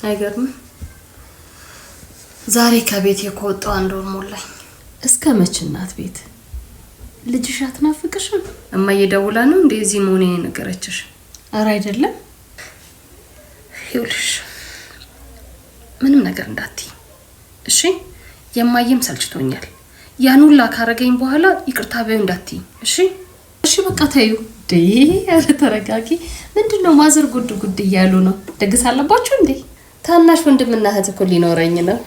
አይገርምም? ዛሬ ከቤት ከወጣሁ አንድ ወር ሞላኝ። እስከ መች እናት ቤት? ልጅሽ አትናፍቅሽም? እማዬ ደውላ ነው እንዴ እዚህ መሆኔን የነገረችሽ? ኧረ አይደለም። ይኸውልሽ ምንም ነገር እንዳትይ እሺ? የማየም ሰልችቶኛል። ያን ሁላ ካረገኝ በኋላ ይቅርታ በይው እንዳትይኝ እሺ? እሺ በቃ ተይው። ኧረ ተረጋጊ። ምንድን ነው ማዘር ጉድ ጉድ እያሉ ነው? ድግስ አለባችሁ እንዴ? ታናሽ ወንድምና እህት እኮ ሊኖረኝ ነው።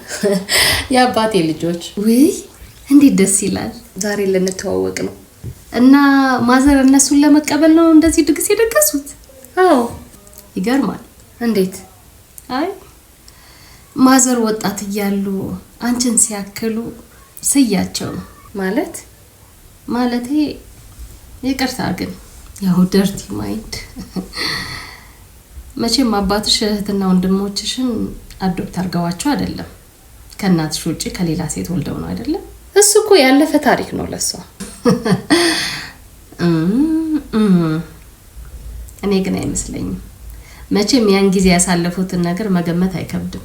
የአባቴ ልጆች። ውይ እንዴት ደስ ይላል! ዛሬ ልንተዋወቅ ነው እና ማዘር እነሱን ለመቀበል ነው እንደዚህ ድግስ የደገሱት? አዎ። ይገርማል። እንዴት? አይ ማዘር ወጣት እያሉ አንቺን ሲያክሉ ስያቸው ነው። ማለት ማለቴ ይቅርታ ግን ያው dirty mind። መቼም አባትሽ እህትና ወንድሞችሽን adopt አድርገዋቸው አይደለም፣ ከእናትሽ ውጭ ከሌላ ሴት ወልደው ነው አይደለም? እሱ እኮ ያለፈ ታሪክ ነው ለሷ። እኔ ግን አይመስለኝም። መቼም ያን ጊዜ ያሳለፉትን ነገር መገመት አይከብድም።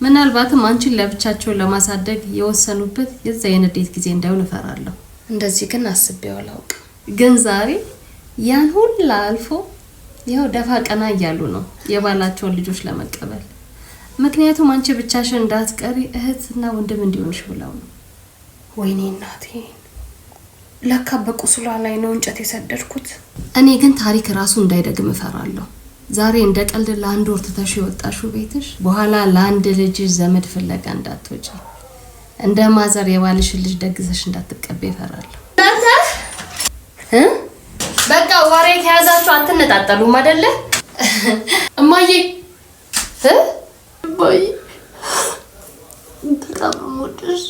ምናልባትም አንቺን ለብቻቸው ለማሳደግ የወሰኑበት የዛ የንዴት ጊዜ እንዳይሆን እፈራለሁ። እንደዚህ ግን አስቤው አላውቅም። ግን ዛሬ ያን ሁላ አልፎ ይኸው ደፋ ቀና እያሉ ነው የባላቸውን ልጆች ለመቀበል። ምክንያቱም አንቺ ብቻሽን እንዳትቀሪ እህትና ወንድም እንዲሆንሽ ብለው ነው። ወይኔ እናቴ፣ ለካ በቁስሏ ላይ ነው እንጨት የሰደድኩት። እኔ ግን ታሪክ ራሱ እንዳይደግም እፈራለሁ። ዛሬ እንደ ቀልድ ለአንድ ወር ትተሽ የወጣሽው ቤትሽ በኋላ ለአንድ ልጅሽ ዘመድ ፍለጋ እንዳትወጪ፣ እንደ ማዘር የባልሽን ልጅ ደግሰሽ እንዳትቀበይ እፈራለሁ። እናንተ በቃ ወሬ ከያዛችሁ አትነጣጠሉም አይደለ? እማዬ እማዬ በጣም ነው የምወድሽ።